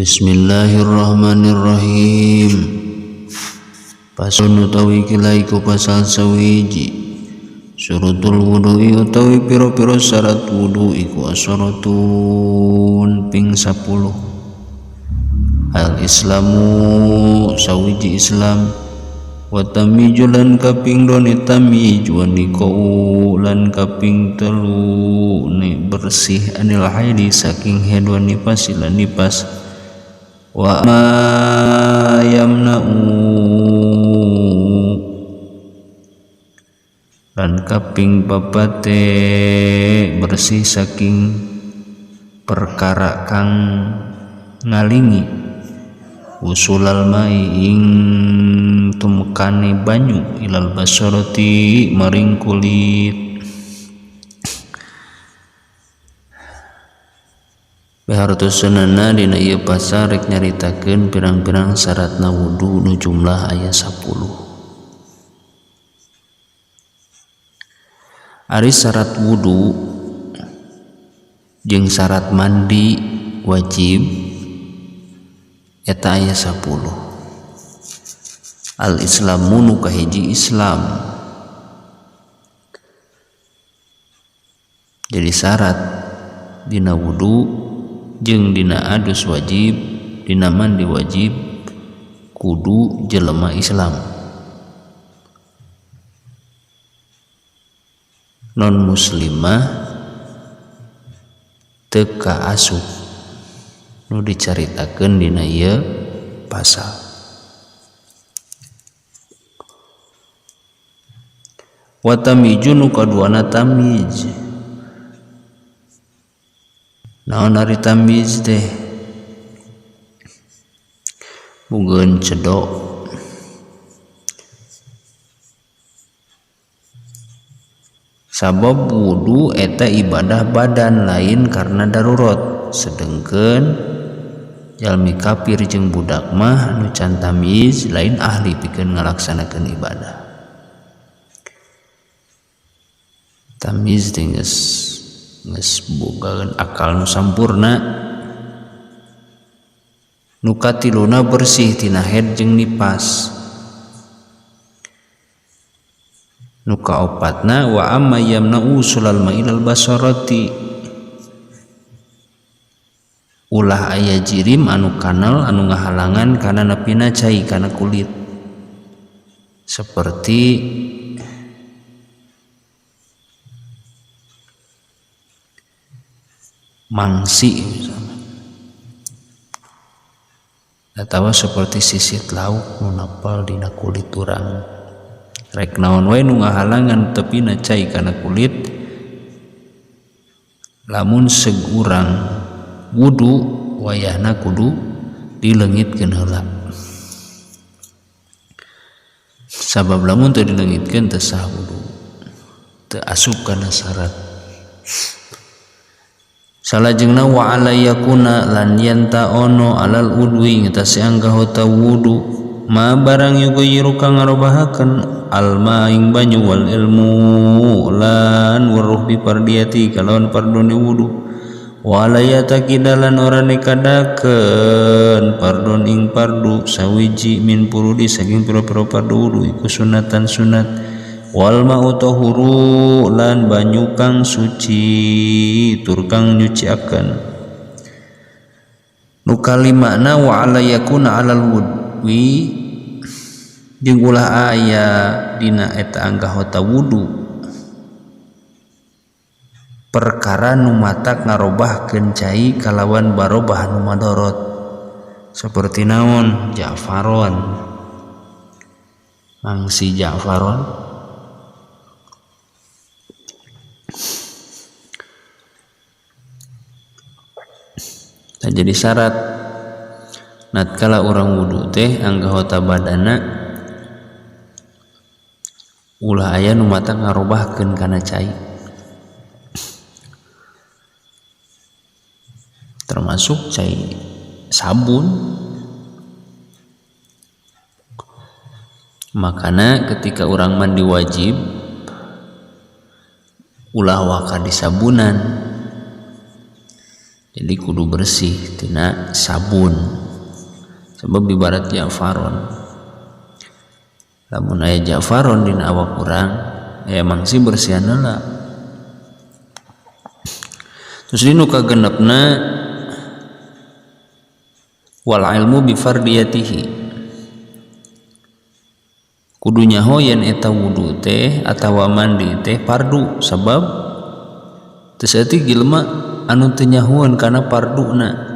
Bismillahirrahmanirrahim. Pasun utawi kila iku pasal sawiji. Syurutul wudu'i utawi pira-pira syarat wudu iku asyaratun ping 10. Al islamu sawiji Islam, wa tamiju lan kaping doni tamij, wa nikau lan kaping telu ne bersih anil haidi saking haid wa nifas lan nifas, wa ma yamna'u lan kaping papate bersih saking perkara kang ngalingi usulal mai ing tumekane banyu ilal basarati maring kulit. Bahartusunana dina ieu pasal rek nyaritakeun pirang-pirang syaratna wudu nu jumlah aya 10. Ari syarat wudu jeung syarat mandi wajib eta aya 10. Al islamu nu kahiji Islam. Jadi syarat dina wudu jeung dina adus wajib, dina mandi wajib kudu jelema Islam. Non muslimah teu kaasup nu dicaritakeun dina ieu pasal. Wa tamiju nu kaduana tamij. Naon ari tamyiz teh? Bugeun cedok. Sabab wudu eta ibadah badan lain karena darurat. Sedengkeun jalmi kafir jeung budak mah nu can tamyiz lain ahli pikeun ngalaksanakeun ibadah. Tamyiz teh geus bogaeun akal nu sampurna. Nu katiluna bersih tina haid jeung nipas. Nu kaopatna wa amma yamna'u sulal ma'ilal basarati, ulah aya jirim anu kanal anu ngahalangan kana nepina cai kana kulit, seperti mangsi misalnya, atau seperti sisit lauk nu napal dina kulit urang. Rek naon wae nu ngahalangan tepina cai kana kulit, lamun seug urang wudu wayahna kudu dileungitkeun heula. Sabab lamun teu dileungitkeun teu sah wudu, teu asup kana syarat. Salajengna wa ala yakuna lan yanta ono alal udwi ngatasi anggahota wudu ma barang yugayiru kang ngarobahakeun alma ing banyu wal ilmu lan weruh bi pardiyati kalawan pardone wudu, wa ala yatakidalan ora nekadakeun pardon ing pardu sawiji min purudi saking pira-pira pardu wudu iku sunatan sunat, wal ma'u tahuru lan banyu kang suci tur kang nyuciakeun. Nu kalimana wa ala yakuna alal wudwi jeung ulah aya dina eta anggahota wudu perkara nu matak ngarobahkeun cai kalawan barobah nu madorot, seperti naon ja'faron, mangsi ja'faron. Nah, jadi syarat natkala urang wudu teh anggahota badana ulah aya nu matak ngarobahkeun kana cai, termasuk cai sabun. Makana ketika urang mandi wajib ulah waka disabunan. Jadi kudu bersih tina sabun. Sebab ibarat ja'faron. Lamun aya ja'faron dina awak urang, emang sih bersihan heula. Terus dinu kagenepna wal ilmu bi fardiyatihi. Kudu nyaho yen eta wudu teh atawa mandi teh fardu, sabab teu saeutik jelema anu teu nyahoeun kana farduna.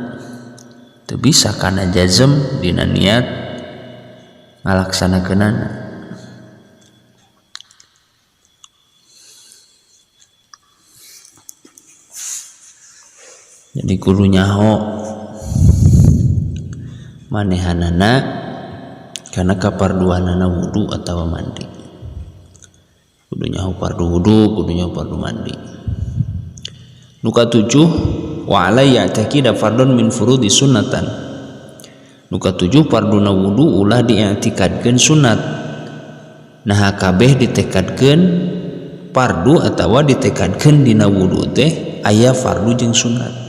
Teu bisa kana jazm dina niat ngalaksanakeunana. Jadi kudu nyaho manehanana karena kaparduanana wudu atawa mandi. Kudu nyaho fardu wudu, kudu nyaho fardu mandi. Nu katujuh wa alayya taqida fardun min furudi sunnatan. Nu katujuh farduna wudu ulah diiktikadkeun sunat. Nah kabeh ditekadkeun fardu atawa ditekadkeun dina wudu teh aya fardu jeung sunat.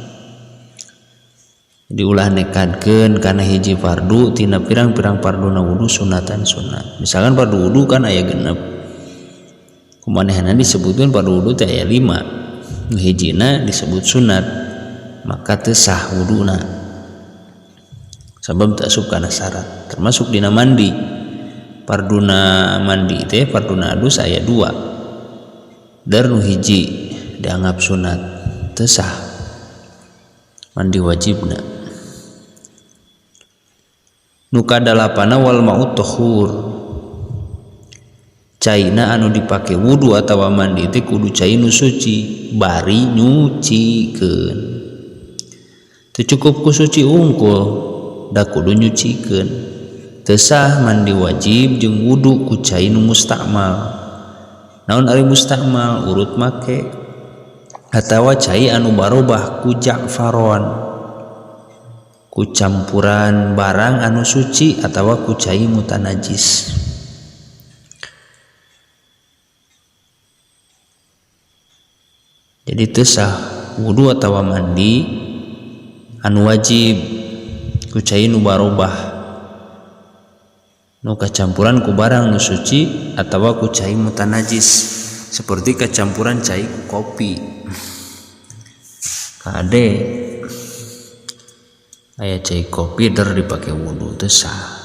Jadi ulah nekadkeun kana hiji fardu tina pirang-pirang farduna wudu sunatan sunat. Misalkan fardu wudu kan aya 6. Kumanehna disebutkeun fardu wudu teh aya 5. Nu hijina disebut sunat, maka teu sah wuduna. Sabab teu asup kana syarat. Termasuk dina mandi. Farduna mandi teh farduna adus aya 2. Dar nu hiji dianggap sunat, teu sah mandi wajibna. Nu kadalapana wal ma'ut tahur. Caina anu dipake wudu atawa mandi teh kudu cai nu suci bari nyucikeun. Teu cukup ku suci unggul, da kudu nyucikeun. Teu sah mandi wajib jeung wudu ku cai nu mustakmal. Naon ari mustakmal? Urut make atawa cai anu barobah ku ja'faron, ku campuran barang anu suci atawa ku cai mutanajis. Jadi teu sah wudu atawa mandi anu wajib ku cai nu barobah nu kacampuran ku barang nu suci atawa ku cai mutanajis, seperti kacampuran cai ku kopi. Kade aya cai kopi der dipake wudu teu sah.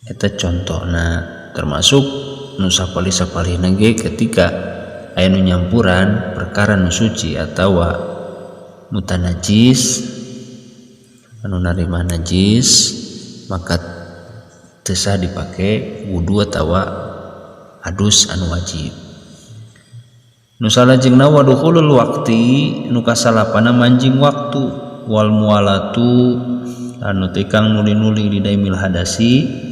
Eta contohna termasuk nu sapali-sapalihna ge ketika aya nu nyampuran perkara nu suci atawa mutanajis anu narima najis, maka teu sah dipake wudu atawa adus anu wajib. Nu salajengna wa dukhulul waqti, nu kasalapana manjing waktu, wal mualatu anu tekang nuli-nuli di daimil hadasi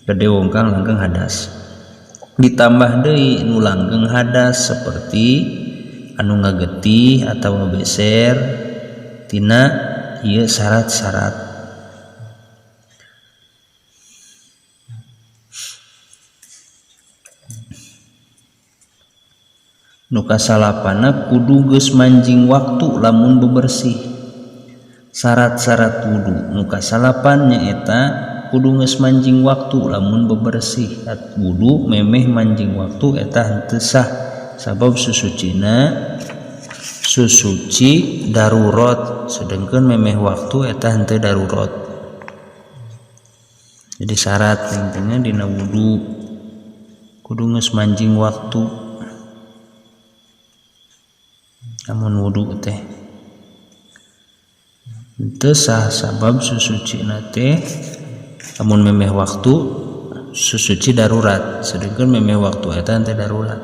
gede wong kang langgeng hadas, ditambah deui nu langgeng hadas seperti anu ngagetih atawa beser tina ieu syarat-syarat. Nu kasalapana kudu geus manjing waktu lamun bebersih. Syarat-syarat wudu nu kasalapan nyaeta kudu geus manjing waktu lamun bebersih. At wudu memeh manjing waktu eta henteu sah sabab susucina susuci darurat, sedengkeun memeh waktu eta henteu darurat. Jadi syarat pentingnya dina wudu kudu geus manjing waktu lamun wudu teh henteu sah sabab susucina teh lamun memeh waktu susuci darurat, sedengkeun memeh waktu eta henteu darurat.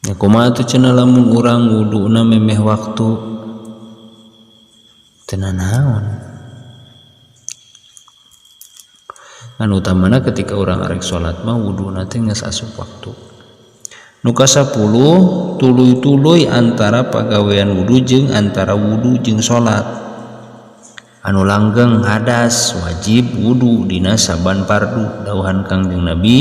Ya kumaha tuh cenah lamun urang wuduna memeh waktu teu nanaon. Anu utamana ketika urang arek salat mah wuduna teh geus asup waktu. Nu kasapuluh tuluy-tuluy antara pagawean wudu jeung antara wudu jeung salat. Anu langgeng hadas wajib wudu dina saban fardu. Dawuhan Kangjeng Nabi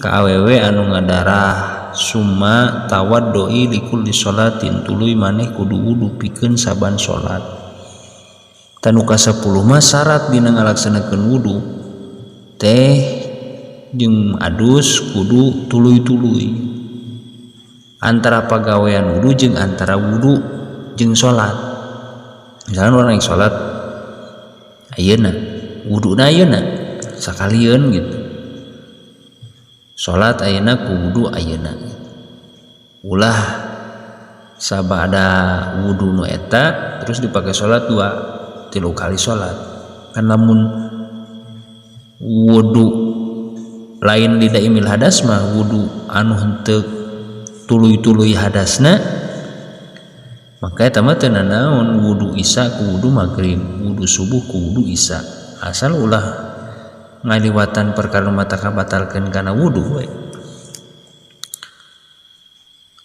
ka awewe anu ngadarah, summa tawaddoi likulli sholatin, tuluy maneh kudu wudu pikeun saban salat. Tah, nu ka-10 mah syarat dina ngalaksanakeun wudu teh jeung adus kudu tuluy-tuluy antara pagawean wudu jeung antara wudu jeung salat. Misalnya orang yang salat ayeuna, wuduna ayeuna sakalian gitu, salat ayeuna ku wudu ayeuna gitu. Ulah sabada wudu nu eta terus dipakai salat dua tilu kali salat kan. Lamun wudu lain lidaimil hadas mah, wudu anu henteu tuluy-tuluy hadasna, maka eta mah teu nanaon wudu isya ku wudu maghrib, wudu subuh ku wudu isya, asal ulah ngaliwatan perkara nu matak kabatalkeun kana wudu we.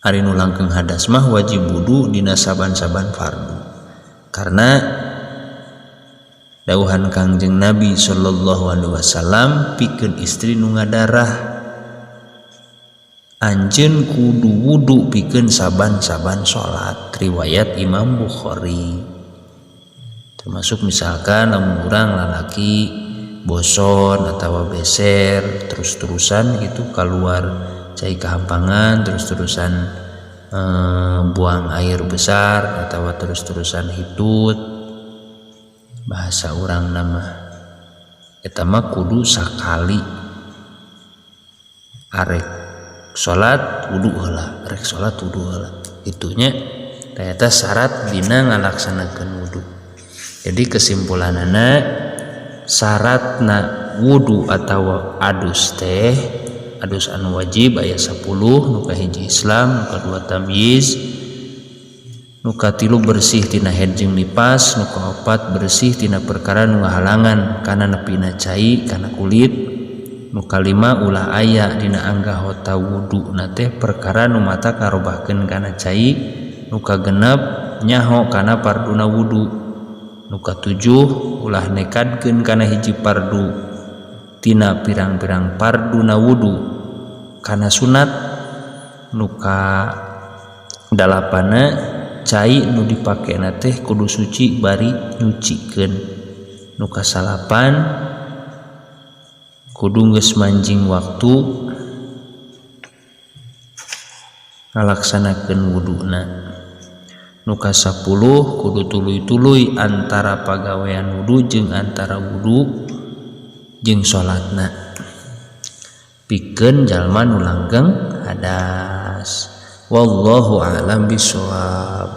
Ari nu langkung hadas mah wajib wudu dina saban-saban fardu, karena dawuhan Kangjeng Nabi sallallahu alaihi wasallam pikeun istri nu ngadarah, anjeun kudu wudu pikeun saban-saban salat, riwayat Imam Bukhari. Termasuk misalkan lamun urang lalaki boson atau beser terus-terusan gitu, keluar cai kahampangan terus-terusan, buang air besar atau terus-terusan hitut bahasa urang nama, eta mah kudu sakali arek salat wudu heula, arek salat wudu heula. Itunya ternyata syarat dina ngalaksanakeun wudu. Jadi kesimpulanana, syaratna wudu atau adus teh, adus anu wajib aya 10. Nu kahiji Islam, nu kadua tamyiz, nu katilu bersih tina haid jeung nipas, nu kaopat bersih tina perkara nu ngahalangan kana nepina cai kana kulit, nu kalima ulah aya dina anggota wudu na teh perkara nu matak karobahkeun kana cai, nu kagenep nyaho kana farduna wudu, nu katujuh ulah nekadkeun kana hiji fardu tina pirang-pirang farduna wudu kana sunat, nu ka dalapanna cai nu dipake na teh kudu suci bari nyucikeun, nu kasalapan kudu geus manjing waktu ngalaksanakeun wuduna, nu ka-10 kudu tuluy-tuluy antara pagawean wudu jeung antara wudu jeung salatna pikeun jalma nu langgeng hadas. Wallahu a'lam bishawab.